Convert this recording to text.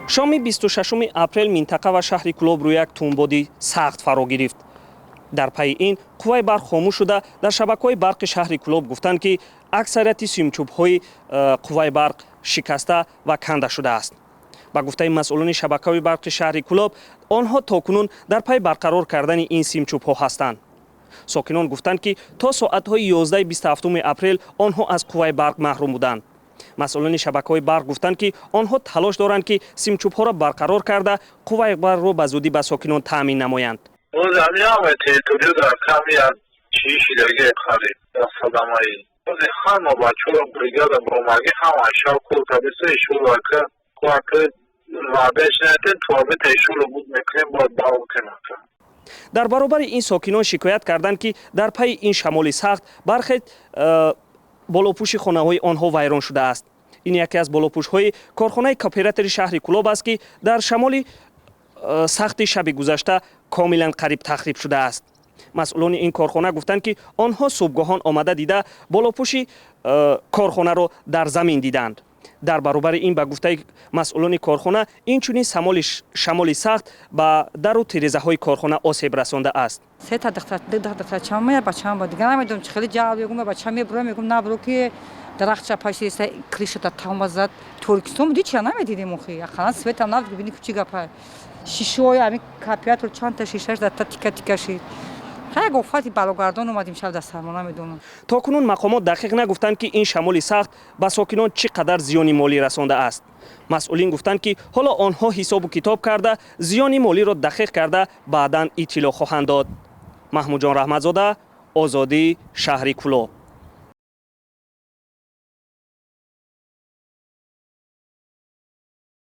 Шоми 26 апрел минтақа ва шаҳри Кӯлоб рӯи як тунбоди сахт фаро гирифт. Дар пайи ин қувваи барқ хомӯш шуда, дар шабакаҳои барқи шаҳри Кӯлоб гуфтанд, ки аксарияти симчӯбҳои қувваи барқ шикаста ва канда шудааст. Ба гуфтаи масъулони шабакаҳои барқи шаҳри Кӯлоб, онҳо то кунун дар пайи барқарор кардани ин симчӯбҳо ҳастанд. Сокинон гуфтанд, ки то соатҳои 11 27 апрел онҳо аз қувваи барқ маҳрум буданд. Масъулони шабакаҳои барқ гуфтанд, ки онҳо талош доранд, ки симчӯбҳоро барқарор карда, қувваи барқро ба зудӣ ба сокинон таъмин намоянд. Боз ҳамин территория дар ками як чии шидаги қариб садамаи. Бози ҳама бачаҳо, бригада бромаги, ҳама шаб кор кардиса, ишора ка кӯака ваъдааш надем, туабета ишора буд мекунем, бояд давом кунем. Дар баробари ин сокинон шикоят карданд, ки дар пайи ин шамоли сахт бархе болопӯши хонаҳои онҳо вайрон шудааст. Ин яке аз болопӯшҳои корхонаи кооператори шаҳри Кӯлоб аст, ки дар шамоли сахти шаби гузашта комилан қариб тахриб шудааст. Масъулони ин корхона гуфтанд, ки онҳо субҳгоҳон омада дида, болопӯши корхонаро дар замин диданд. Дар баробари ин, ба гуфтаи масъулони корхона, инчунин шамоли сахт ба дару тирезаҳои корхона осеб расондааст. Сета духтарчама, бачаам ба дигар намедонам, чи хеле ҷалб. Мегум, бача мебура, мегум, набуро, ки дарахт чапашиста, крыша да тамба зад. Торикистон буди, чия намедидем охи, ақаллан свет ам набуд, бибини, чӣ гапа. Шишои ами кооператор чандта шишаш да тика тика шид. Як офати балогардон омадим шаб дар сармо, намедонам. То кунун мақомот дақиқ нагуфтанд, ки ин шамоли сахт ба сокинон чӣ қадар зиёни молӣ расондааст. Масъулин гуфтанд, ки ҳоло онҳо ҳисобу китоб карда, зиёни молиро дақиқ карда, баъдан иттилоъ хоҳанд дод. Маҳмудҷон Раҳматзода, Озодӣ, шаҳри Кӯлоб.